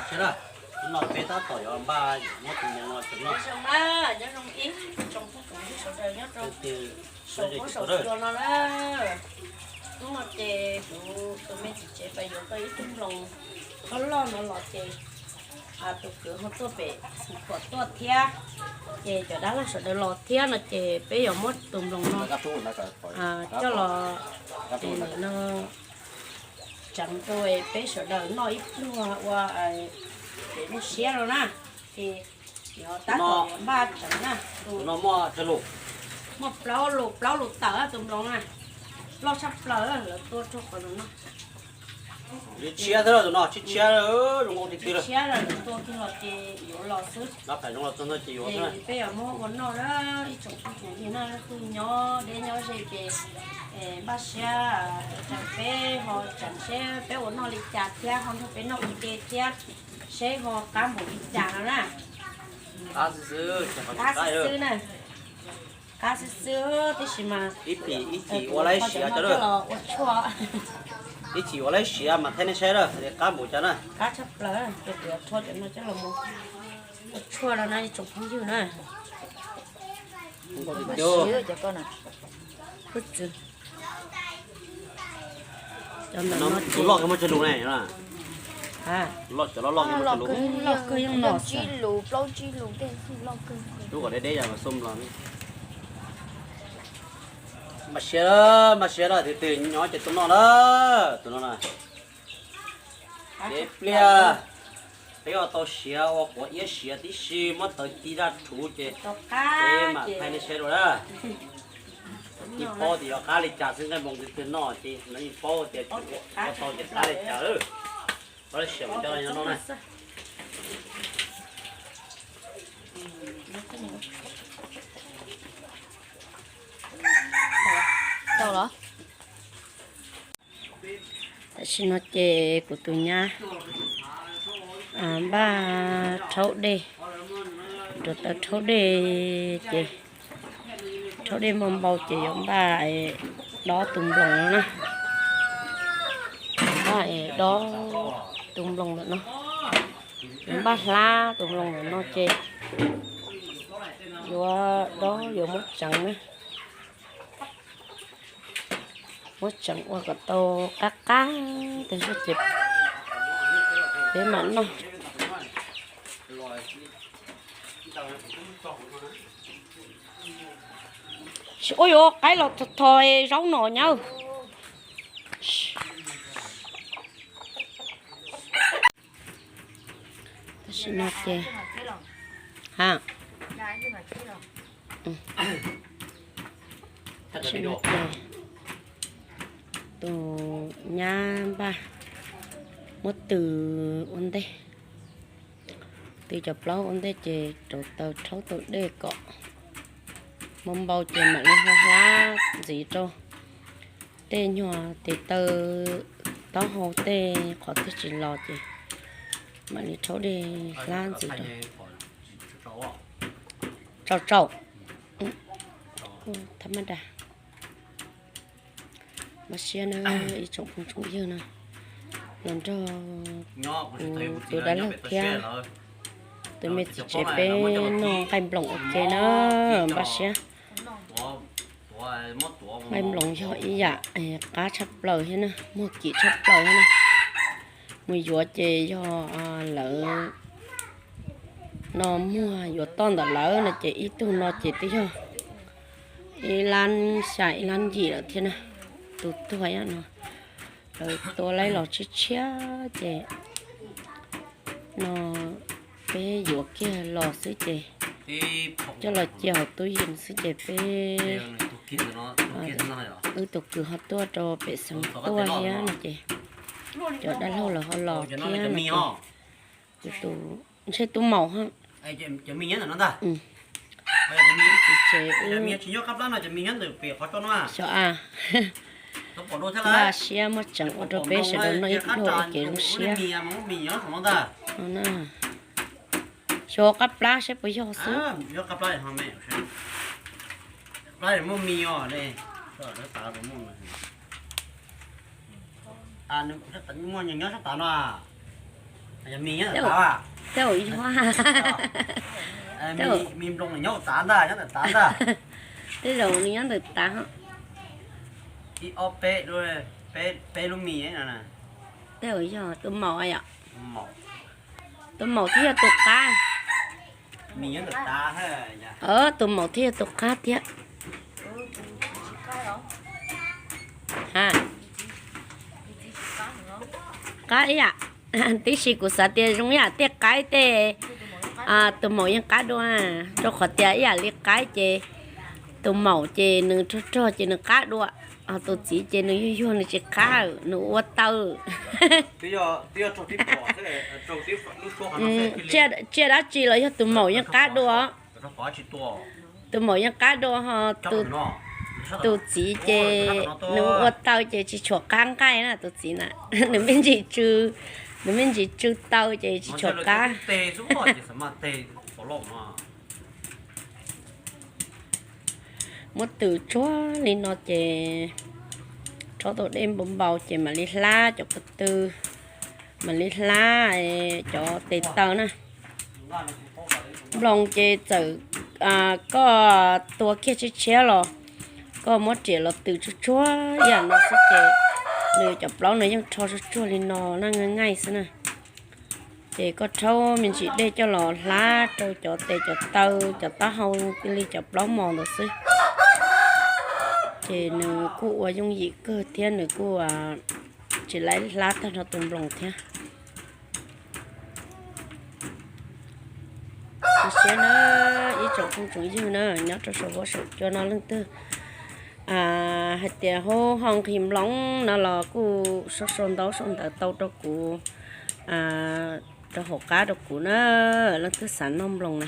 Hnub no peb tab tom yuav npaj muab tus nploos no coj noj. Nyob zoo na, nyob zoo ib tsoom phooj ywg sawv daws nyob rau saum huab saum cua no na. Hnub no ces kuv tus me txiv tsev pais yuav tau ib tug nploos loj loj no los ces tus kwv ho tuaj pem Xeev Khuam tuaj thiab, ces cov dab laug sawv daws los thiab no ces peb yuav muab tus nploos no coj los no tseev rau peb sawv daws noj ib pluag ua kev zoo siab no na. Ces yuav tab tom npaj tseev na. Tus no muaj plaub lus, plaub lus tawm tus nploos na, loj tshaj plaws lawv tua rau qhov no. Tshiab xwb tus no, tshiab tshiab, zoo nkauj tiag tiag. Tshiab lawm tua kiag los ces yuav los xwb. Peb yuav muab ua noj na, ib tsoom phooj tsoom ywg na, leej twg nyob deb nyob ze ces npaj siab tseem peb ho tseem seb peb ua noj li cas thiab ho nrog peb noj ua ke thiab, seb ho qab npaum li cas no na. Qab xwb xwb na, qab xwb xwb tab sis mas ib chim ua laib siav cov ua tshuaj, ib chim ua laib siav mas thaij nej saib lawm qab npaum cas na. Qab tshaj plaws, ces kuv yuav rho cov no coj los ua tshuaj no na ib tsoom phooj ywg na. Tus loj kawg muaj tsawg lus ne? Loj, cov loj loj kawg muaj tsawg lus? Loj kawg yeej no, tsib lus plaub tsib lus tej loj kawg. Lub kom deb deb yam xum los. Npaj siab, npaj siab lawm, tus twg nyob ces tuaj noj lawm, tus no na. Deb pliag, peb ua tau siav ua quav iab siav tib si muab taws ci zaj rhuv ces peb mam thaij nej saib dua na. Yeej paub tias yuav qab li cas xwb, nqaij nploos twg twg noj ces lawv yeej paub tias ua tau ces qab li cas lawm. Pab siav coj los noj na. Tau los. Tam sim no ces kuv tus nyab npaj rhaub dej, rau taw rhaub dej ces rhaub dej muaj npau ces yuav npaj dob tus nploos no na. Npaj dob tus nploos ntawm no, yuav npaj hlab tus nploos ntawm no ces yuav dob yuav muab tseev na. Muab tseev ua kom tau qab qab tag zog ces peb mam noj. Ua yuav qaib los tho zaub no nyab. Tam sim no ces, ha, tam sim no ces tus nyab npaj muab tws ua ntej, tws cov plaub ua ntej ces rauv taws rhaub tau dej kom muaj npau ces mam li hlab ntxiv rau tej nyuag tes taw taub hau tej qhov twg tsis los ces mam li rhaub dej hlab ntxiv rau. Tsaus tsaus, thab mab das. Npaj siab na ib tsoom phooj tsoom ywg na, los nrog kuv tus dab laug thiab tus me txiv tsev peb noj nqaij nploos ua ke na. Npaj siab. Nqaij nploos yog ib yam qab tshaj plaws thiab na, muag kim tshaj plaws thiab na. Mus yuav ces yog lawv no muag yuav toj ntawm lawv no ces ib tug no ces twb yog ib lab xya ib lab yim lawm thiab na. Tus tuag no lawv tua laib los tshiab tshiab ces no peb yuav kiag los xwb ces coj los cia hauv tub yees xwb ces peb, wb tus kwv ho tuaj rau pem xeev tuaj thiab no ces cov dab laug lawv ho los thiab no ces kuv tus ntshe tub maum ho tsis tsev xyov a. Npaj siab muab tseev ua rau peb sawv daws noj ib pluag ua kev zoo siab no na. Xyov qab plab saib puas yog xwb. Muaj mis os. Nyob sab tav no. Tej zaum yog, tej zaum nws nyob ntawm tav. Ib ob peb, peb lub mis. Tej zaum yog tus maum yom. Tus maum thiab yog tus qab. Tus maum thiab yog tus qab thiab. Qab ib yam. Tib si kuv xav tias zoo ib yam tej qaib tej, tus maum yeej qab dua, rau qhov tias ib yam li qaib ces tus maum ces nws rog rog ces nws qab dua, ho tus txiv ces nws yuag yuag nws tsis qab, nws ua taw. Tsiaj dab tsi los yog tus maum yeej qab dua. Tus maum yeej qab dua ho tus txiv ces nws ua taw ces tsis tshua qab nqaij na tus txiv na. Nws me ntsis tsw, nws me ntsis tsw taw ces tsis tshua qab. Muab tws tsuag li no ces rhaub tau dej npau npau ces mam li hlab cov ko tw, mam li hlab cov tes taw na. Nploos ces txawm koj tua kiag tshiab tshiab los koj muab riam los tws tsuag tsuag ib yam no xwb ces nws cov plaub nws yeej rho tsuag tsuag li no na, nqaij nqaij xwb na. Ces koj rhaub me ntsis dej coj los hlab rau cov tes cov taw cov taub hau li cov plaub mos ntawd xwb. Ces nws kuj ua yooj yim kawg thiab nws kuj tsis laib hlab tag nrho tus nploos thiab. Zoo siab na ib tsoom phooj tsoom ywg na nyob rau saum huab saum cua no leej twg hais tias hu ho nqhis nploos no los kuj sau sau ntaub sau ntawv tau rau kuv rau hauv qab rau kuv na. Leej twg xav noj nploos na,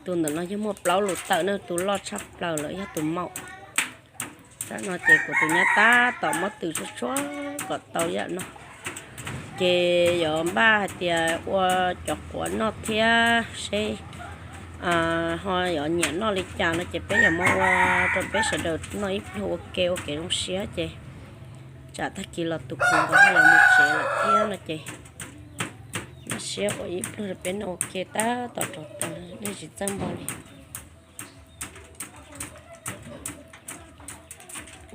tus ntawm no yog muaj plaub lus tawm na, tus loj tshaj plaws lawm yog tus maum. Tam no ces kuv tus nyab tab tom muab tws tsuag tsuag kom tau yam no. Ces yuav npaj hais tias ua cov quav noj thiab seb ho yuav nyiam noj li cas no ces peb yuav muab ua rau peb sawv daws noj ib pluag ua ke ua kev zoo siab ces tsam tag kis los tus kuv nkawd ho yuav mus tsev lawm thiab no ces noj siab ua ib pluag rau peb noj ua ke tab tom rau taws dej tsis txawj npau li.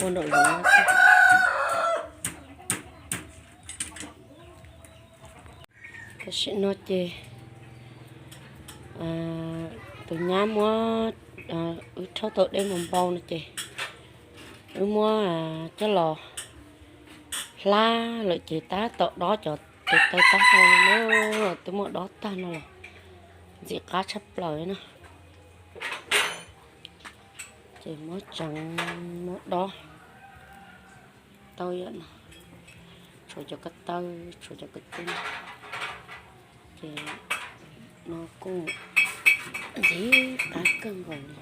Ua nraum zoov no xwb. Tam sim no ces tus nyab muab, wb rhaub tau dej mus npau no ces wb muab coj los hlab lawm ces tab tom dob cov tes taw taub hau no na, twb muab dob tag no los ntxim qab tshaj plaws na. Ces muab tseev muab dob tau yam no, tshuav cov ko taw, tshuav cov ko tw, ces no kuj ntxim qab kawg nkaus li.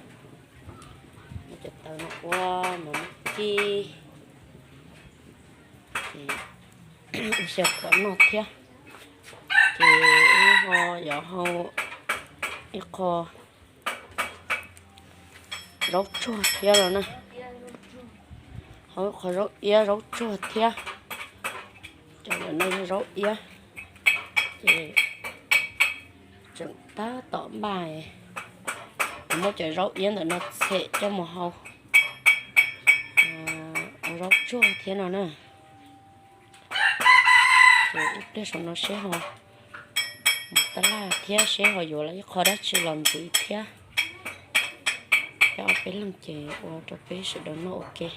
Muab cov taw no ua mas muab ci, ces ua xyaw quav noj thiab. Ces ho yuav hau ib qho zaub tsuag thiab los na, hau ib qho zaub iab zaub tsuag thiab. Cov ntawm no yog zaub iab, ces tseem tab tom npaj, muab cov zaub iab ntawm no txhem coj mus hau zaub tsuag thiab no na. Ces ib pliag saum no seb ho mus tab laj thiab seb ho yuav los ib qho dab tsi los ntxiv thiab. Coj ob peb leeg ces ua rau peb sawv daws noj ua ke.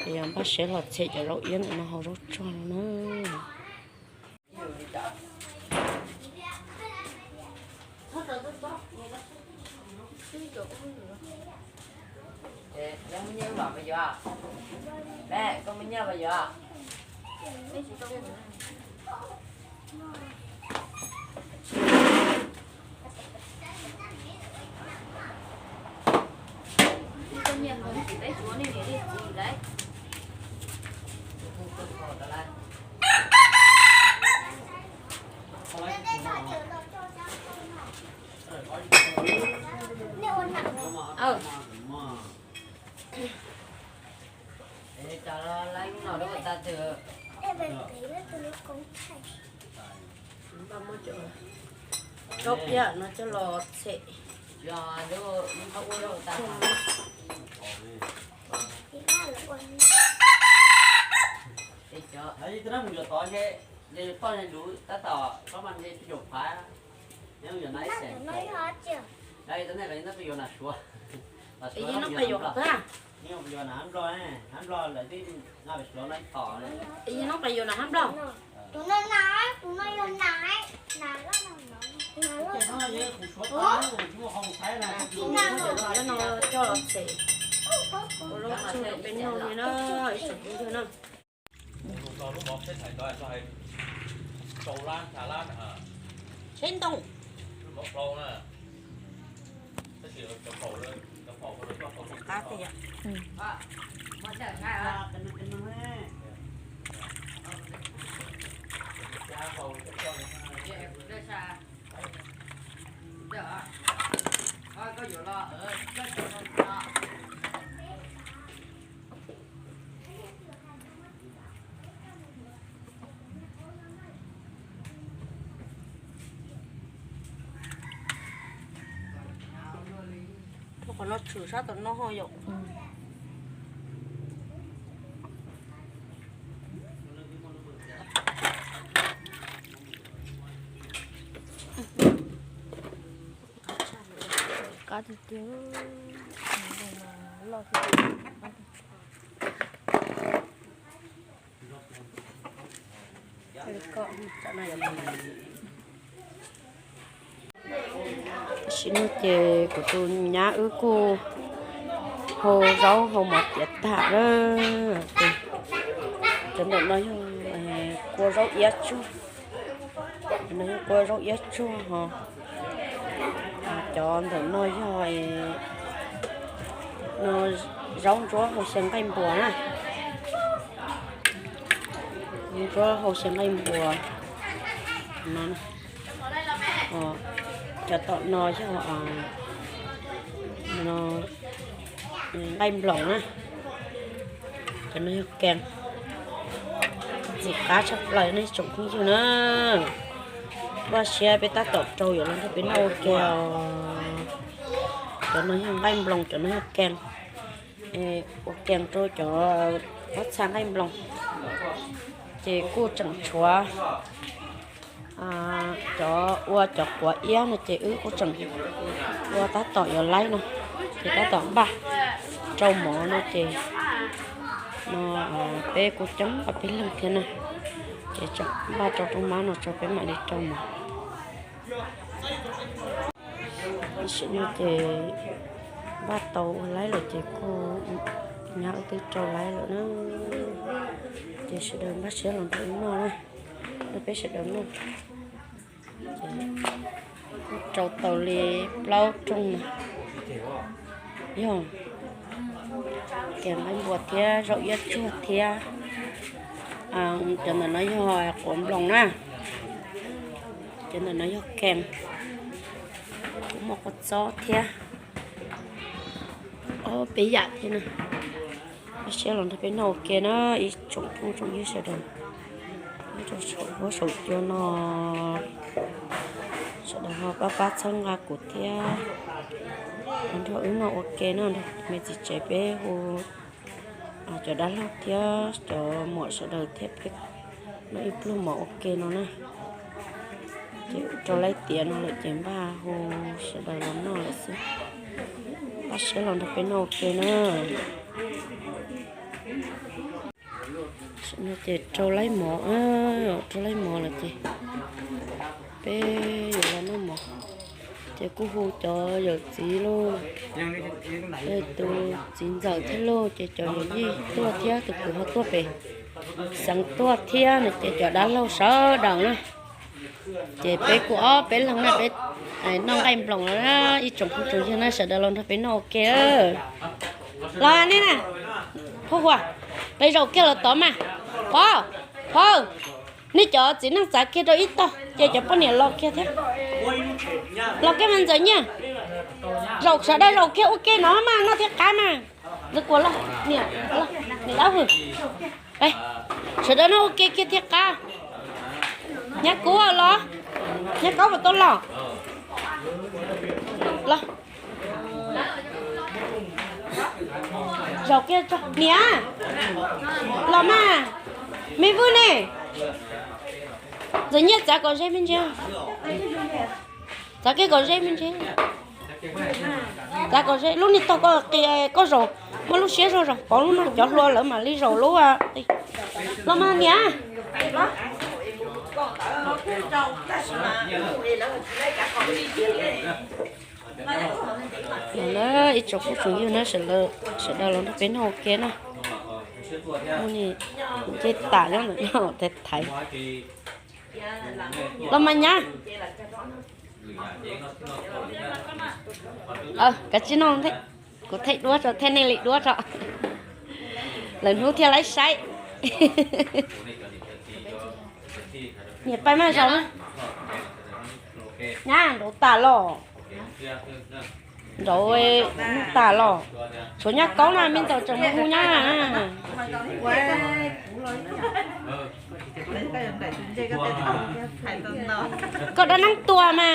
Ces yog npaj siab los txhem cov zaub iab ntawm no hau zaub tsuag no na. Zaub piam no coj los txhem. Tus no na, tus no yog na, na loj no. Tus no coj los txhem ua zaub tsuag rau peb noj li na, ib tsoom phooj ywg na. Tsheb ntoo. Qab tiag. Qhov no tshwm sab tom no ho yom. Qab tiag tiag, loj tiag tiag. Tam sim no ces kuv tus nyab wb kuj hau zaub hau mov tiav tag lawm. Cov ntawm no yog kua zaub iab tsuag, no yog kua zaub iab tsuag ho. Cov ntawm no yog zaub ntsuab hau xyaw nqaij npuas na. Ntsuab hau xyaw nqaij npuas no. Cov tom no yog nqaij nploos na. Cov no yog kees. Ntxim qab tshaj plaws nej tsoom phooj ywg na. Vaj siab peb tab tom rau yuav los nrog peb noj ua ke os. Cov no yog nqaij nploos, cov no yog kees. Ua kees rau cov pob txha nqaij nploos. Ces kuj tseem tshuav cov ua cov quav iab no ces wb kuj tseem ua tab tom yuav laib no, ces tab tom npaj rau mov no ces no peb kuj coob peb leeg thiab na, ces tseem npaj rau rooj mab no tso peb mam li rau mov. Tam sim no ces npaj tau ua laib lawm ces kuj nyab wb twb rau laib lawm na, ces sawv daws npaj siab los nrog wb noj na, nrog peb sawv daws noj. Rau tau li plaub rooj na. Yog kees nqaij npuas thiab zaub iab tsuag thiab. Cov ntawm no yog quav nploos na. Cov ntawm no yog kees, kuj muaj kua txob thiab. Ob peb yam thiab na. Vaj siab los nrog peb noj ua ke na ib tsoom phooj tsoom ywg sawv daws. Nyob rau saum huab saum cua no, sawv daws ho pab pab txhawb nqa kuv thiab, los nrog wb noj ua ke na. Nrog me txiv tsev peb hu cov dab laug thiab cov muam sawv daws thiab peb noj ib pluag mov ua ke no na. Ces rau laib tiav no lawm ces npaj hu sawv daws los noj lawm xwb. Pab siab los nrog peb noj ua ke na. Tam sim no ces rau laib mov, rau laib mov lawm ces peb yuav los noj mov. Ces kuj hu cov yawm txiv lauj, tus txiv ntxawm thiab lauj, ces cov yawm yij tuaj thiab tus kwv ho tuaj pem xeev tuaj thiab no ces cov dab laug sawv daws na. Ces peb kuj ob peb leeg na peb noj nqaij nploos lawm na, ib tsoom phooj tsoom ywg na sawv daws los nrog peb noj ua ke. Los nej na, Phauj Huas, peb zaum kiag los tod mas. Phauj, Phauj, nej cov txiv neej txav kiag rau ib tog, ces cov poj niam los kiag thiab. Los kiag mas Ntxawm Nyiaj, zaum sawv daws zaum kiag ua ke no mas noj thiab qab mas. Lawv kuas los, niam, niam dab hwm. Sawv daws noj ua ke kiag thiaj qab. Nyab Kub los, Nyab Kub puas tau los? Los, zaum kiag tso. Niam, los mas, me Vwj ne. Ntxawm Nyiaj txav kom ze me ntsis. Txav kiag kom ze me ntsis. Txav kom ze, lub niag tog koj qia koj zaum, muaj lub siab zog zaum pauv lub no, cov hluas lawv mam li zaum lub. Los mas niam. Ib tsoom phooj ywg na, sawv daws los nrog peb noj ua ke na. Nce tas nyob ntawm no thaiv thaiv. Los mas nyab. Kav tsij noj, kuv thaij duab tso, thaij nej li duab tso. Lawv hnub thiaj laib saib. Niam pais mas zaum na. Nyab, nraud tas los? Nraud, nraud tas los? Tshuav Nyab Kub no, me ntxawm tseem mus hu nyab. Koj dab neeb tuag mas.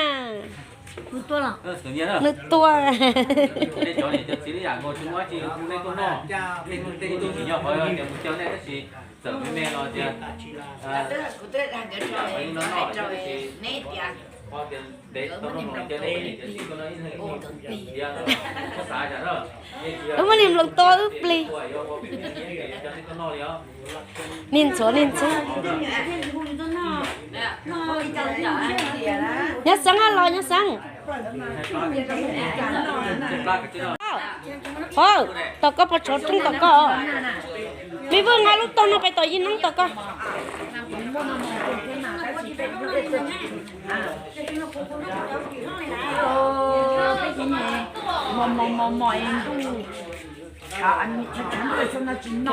Nws tuag. Wb muab niag nploos tua wb plig. Niag ntxhuav, niag ntxhuav. Nyob Xeeb los, nyob Xeeb. Hov, tom koj pov tshov rooj tom koj. Me Vwj, nqa lub tog no pais tom Yij Neeb tom koj.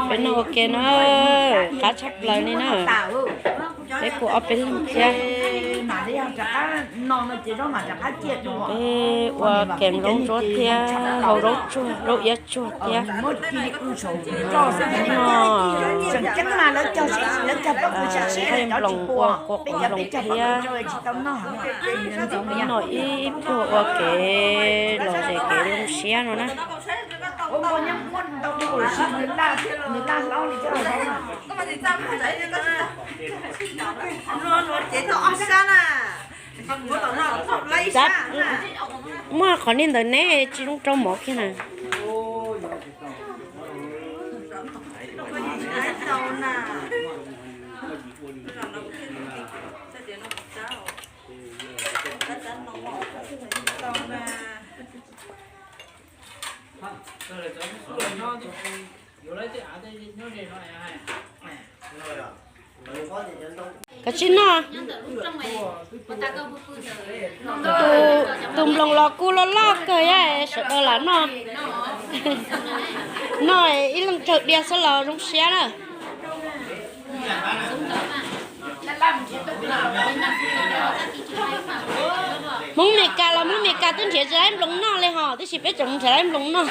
Peb noj ua ke na, qab tshaj plaws li na. Peb kuj ob peb leeg thiab. Peb ua kees zaub ntsuab thiab, hau zaub tsuag, zaub iab tsuag thiab. Thaij nploos ua kua qhov nploos thiab. Noj ib pluag ua kev lom zem kev zoo siab no na. Muaj qhov niag ntawd neb tsis zoo rau mov kiag na. Kav tsij noj. Tus nploos los kuj loj loj kawg, sawv daws lam noj. Noj ib leeg tsawg diav xwb los zoo siab na. Hmoob Mes Kas los Hmoob Mes Kas twb nrhiav tsis laib nploos noj li hos, tiam sis peb tseem nrhiav laib nploos noj.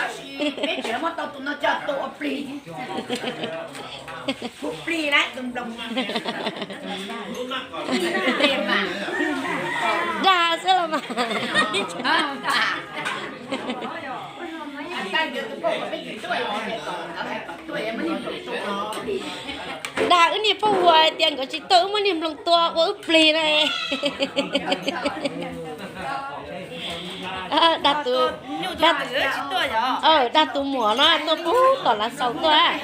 Dag xwb los mas. Dag wb niag phooj ywg hais tias nkawd tsis tuaj, wb muab niag nploos tua ua wb plig na. Dag tus, dag tus muam no tuaj pub tom Lav Xaus tuaj.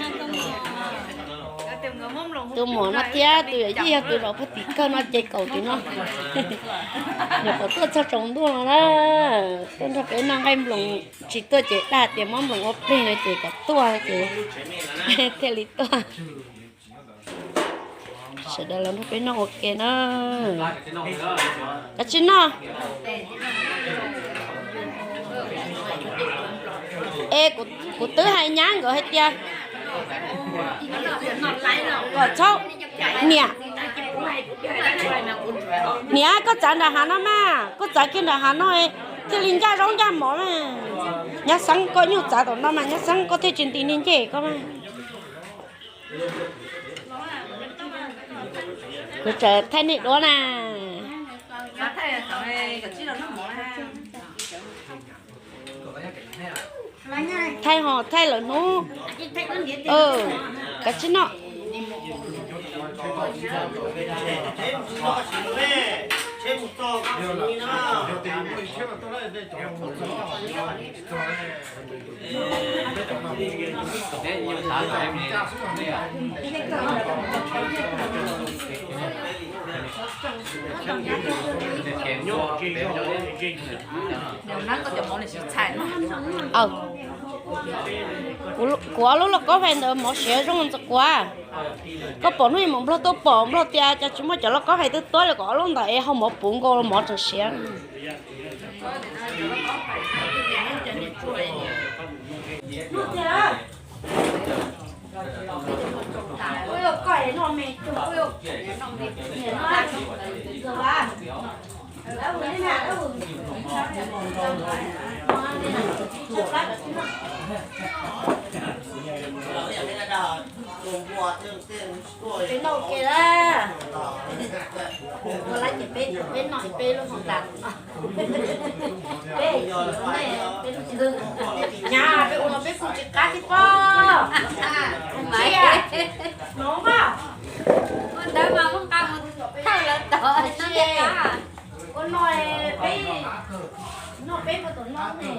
Tus muam no thiab tus yawm yij yog tus zaum pag tim kawg no ces kaum tus no. Nyuam qhuav tuaj txog tsaus ntuj no na, tuaj nrog peb noj nqaij nploos, tsis tuaj ces dag tias muab nploos ua plig no ces kom tuaj ces thiaj li tuaj. Sawv daws los nrog peb noj ua ke na. Kav tsij noj. Es kuv twb hais nyab nkawd hais tias kom txhob, niam, niam koj txav nram hav no mas, koj txav kiag nram hav no thiaj li ncaj zaub ncaj mov mas. Nyab Xeeb koj nyuj txav tom no mas Nyab Xeeb koj thiaj tsis nti niag ncej koj mas. Kuv tseem thaij nej duab na. Thaij ho thaij lawm hnub. Kav tsij noj. Kuv ob lub lauj kaub hais ntawd mov siav zoo ntxim kuv. Koj pom hnub ib mus Nplog tuaj pom Nplog tias cas tsis muaj cov lauj kaub hais twg tuab li, kom ob lub ntawd es hau mov puv nkaus los mov tseem siav. Peb noj ke a, ua lab ces peb, peb noj peb lub hauv tas. Peb, peb, nyab peb ua no peb kuj tsis qab thiab pob. Ntsia, no mas, ua ntawd mas muab nqa mus thawj lawv tom. Ua no peb, no peb puas tom no ne.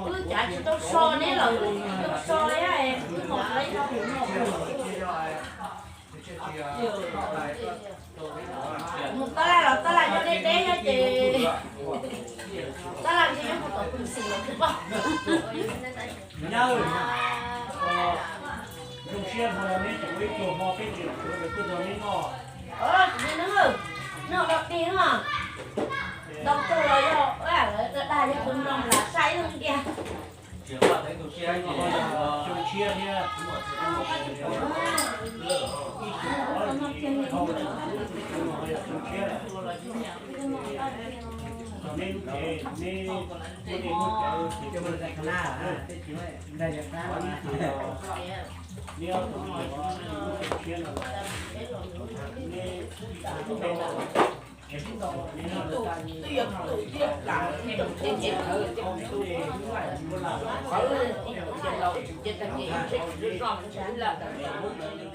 Wb cav tsis tau so neb los wb tsis tau so, wb mos lawv yog mus tab laj los tab laj nyob deb deb nyob ces tab laj ntshe nyob mus tom tus xwm los twb pom. Nyab, zoo siab hmo no neb tseem ua ib pluag hmo peb tseem tuaj nrog neb noj. Noj rau tig no, ntau tug los yog lawv dag yog tus mloog lam saib ib leeg tiag. Zoo siab thiab. Neb lub tsev, neb muaj dej muaj cawv ces coj mus txais kha laj, neb ob tug me nyuam zoo siab no los neb, neb, neb, neb